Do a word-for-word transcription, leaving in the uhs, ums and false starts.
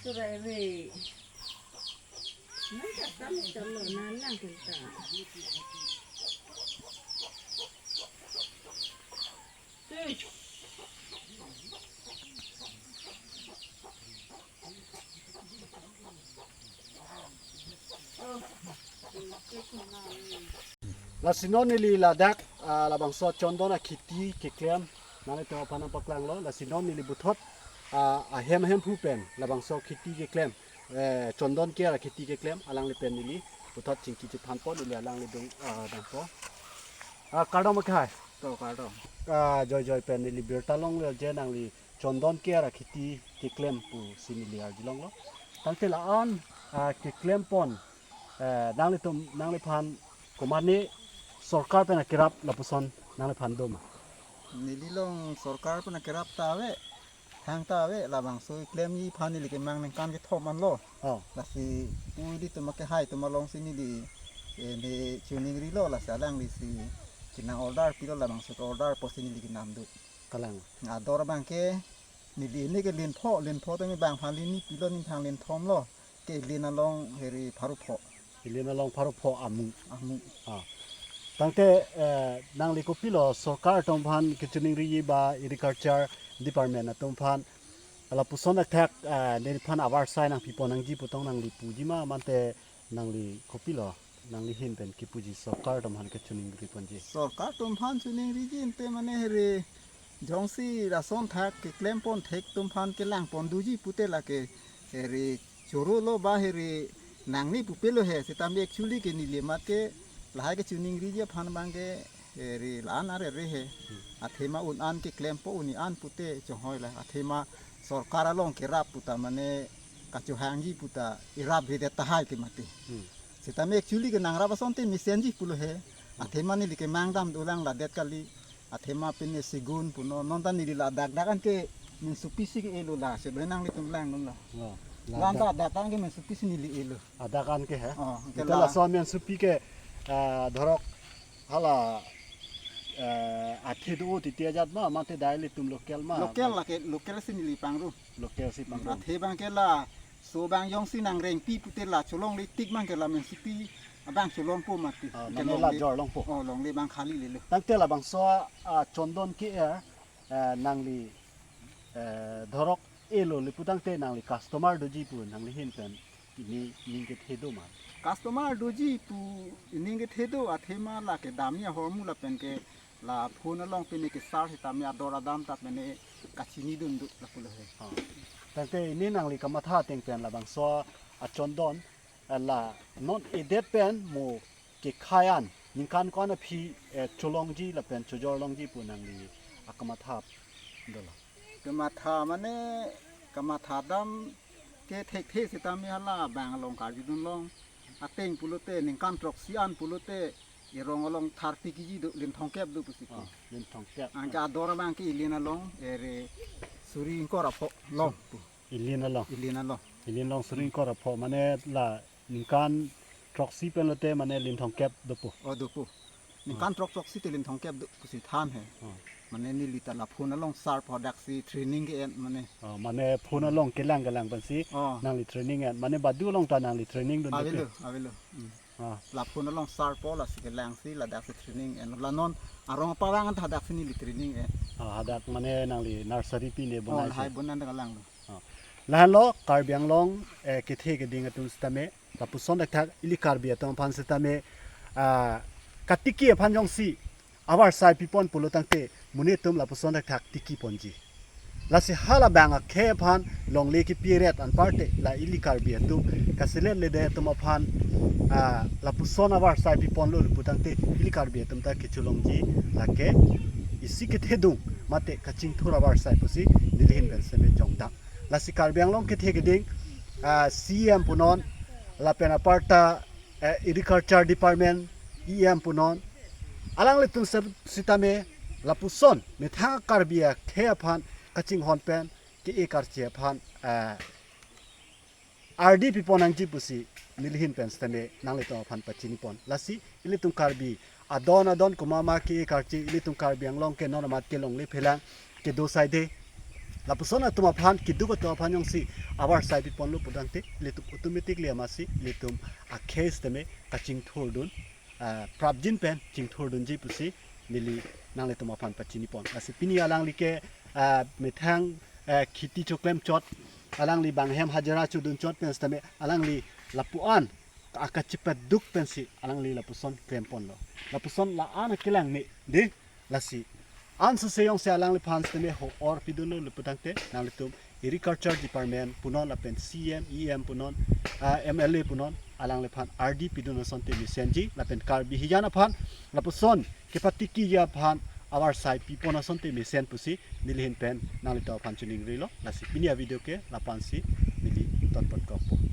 Turai re. Nang ka tam chalo na lang kenta. Tush. Lasi non neli ladak, ah, labangso chondon akheti keklem nanglitum aphan nangpaklanglo. Lasi non neli puthot, ah, ahem ahem pu pen labangso kheti keklem, eh, chondon ke-er akheti keklem alangli pen neli puthot chingki chethanpo, neli alangli dung, ah, dangpo. Ah, kardom akhai. To, kardom. Ah, joijoi pen neli birta longlo je nangli chondon ke-er akheti keklem pusi neli arjulonglo. Tangte la-an, ah, keklem pon, eh, nanglitum, nangliphan komatne sorkar pen akerap lapuson nangliphan do ma? Neli along sorkar pen akerap ta ave, thang ta ave, labangso klemji aphan neli kemang ningkan kethom anlo. Oh. Lasi pu ilitum akehai atum alongsi neli, eh, ne chuningrilo, lasi alanglisi kenang order pilo, labangso order pusi neli kenam do. Kalang. Ador abangke neli ne ke lin pho, lin pho tame bang aphan lin ni pilo, ningthang lin thomlo. Ke lin along heri pharo pho. Lin along pharo pho amu. Amu. Ah. Tangte, eh, nangli kopilo sorkar atum aphan kechuningriji ba agriculture department atum aphan lapuson athak, eh, neliphan avarsai nangpipon nangji pu tong nangli puji ma, mate nangli kopilo, nangli ahin pen kipuji sorkar atum aphan kechuningri ponji? Sorkar atum aphan chuningriji ante mane heri jongsi lason athak keklem pon thek atum aphan kelang pon doji pute lake heri choro lo ba heri nangne pupelo he, sitame actually ke neli amat ke lahai kechuningriji aphan abangke heri la-an arere he. Hmm. Athema un an keklem po, un-i an pute chonghoi la. Athema sorkar along kerap puta mane kachohangji puta irap redet tahai ke mati. Hmm. Sitame actually ke nangrap asonte mesenji pulo he. Hmm. Athema neli kemang dam dolang ladet kali. Athema pine segun punon, non ta neli la dak dak an ke mensupi si ke-elo la, se bre nanglitum langdun la. Oh, la dak. Lan ta dak an ke mensupi si neli elo. Adak an ke he? Oh, ke. Ita la. Laso mensupi ke, ah, dhorok hala, eh, athe do titi ajat ma, mate dai ilitum local ma? Local lake, local si neli pangrum. Local si pangrum. Athe abangke laso abang jongsi nangrengpi pute la cholongle tik abangke la mensupi abang cholongpo mati. Ah, ke mane la longle. Jor longpo. Oh, longle abang khali lelo. Tangte labangso, ah, chondon ke-er, eh, nangli, eh, dhorok elo le pu tangte nangli customer doji pu nangli ahin pen pine ning kethe do ma? Customer doji pu ning kethe do, athema lake damji ahormu lapen ke la phone along pine ke search sitame ador adam ta pine kachinidun do lapulo he. Ah. Tangte pine nangli kamatha ateng pen labangso achondon, eh, la non edet pen mo kekhai an ningkan ko-an aphi, eh, cholongji lapen chojor longji pu nangli akamatha do la? Kamatha mane kamatha dam ke thekthe sitame hala bang along karjudun long. Ateng pulote ningkan throksi an pulote erong along thirty kg do, lin thomkep do pusi. Ah, lin thomkep. Anke ador abangke ilin along ere suri ingkoi ra pho long pu. Ilin along. Ilin along. Ilin along suri ingkoi ra pho, mane la ningkan throksi pen lote mane lin thomkep dopo. Oh, dopo. Ningkan throk throksi te lin thomkep do pusi than he. Oh. Mane neli ta la phone along search po, daksi training ke-en mane. Oh, mane phone along kelang kelang pensi. Oh. Nangli training en. Mane badu along ta nangli training dun. Avelo, dote. Avelo. Hmm. Ah. La phone along search po, lasi kelangsi ladaksi training en. La non arong apavang an ta daksi neli training en. Ah, hadak mane nangli nursery pine. Oh, bonai lahai si. Bon an ta kelang lo. Ah. Lahenlo Karbi Anglong, eh, kethe keding atum sitame, lapuson thakthak ili Karbi atum aphan sitame, ah, katiki aphan jongsi avarsai pipon pulo tangte, monit atum lapuson thakthak tiki ponji. Lasi hala bang akhei aphan longle kepi ret anparte la ili Karbi atum, kaselet ledet atum aphan, ah, lapuson avarsai piponlo le pu tangte, ili Karbi atum ta kecholongji lake isi kethedung mate kachingthur avarsai pusi neli ahin pen sitame jongdang. Lasi Karbi Anglong kethe keding, ah, C E M punon, lapen aparta, eh, Agriculture Department E M punon, alanglitum se-, sitame lapuson methang Karbi akhei aphan kachinghon pen ke-e karche aphan, eh, ardi pipon nangji pusi neli ahin pen sitame nanglitum aphan pachinipon. Lasi ilitum Karbi adon adon komat ma ke-e karche, ilitum Karbi Anglong ke non amat kelongle phelang kedo saide. Lapuson atum aphan, keduk atum aphan jongsi avarsai piponlo putangte, ilitum automatically amatsi ilitum a-case tame kachingthurdun, ah, prapjin pen chingthurdunji pusi neli nanglitum aphan pachinipon. Lasi pini alangli ke, ah, methang, ah, kheti choklem chot, alangli bang hem hajira chodun chot pen sitame alangli lapu-an akachipaduk pensi alangli lapuson klemponlo. Lapuson la-an akelang ne, de, lasi. Ansose jongsi alangliphan sitame ho-or pidunlo putangte, nanglitum Agriculture Department punon lapen C E M, E M punon, ah, M L A punon, alangliphan ardi pidun asonte mesenji, lapen Karbi hijan aphan lapuson kepatikiji aphan avarsai pipon asonte mesen pusi neli ahin pen nanglitum aphan choningrilo. Lasi pini a-video ke la-ansi neli tonpot kokpo.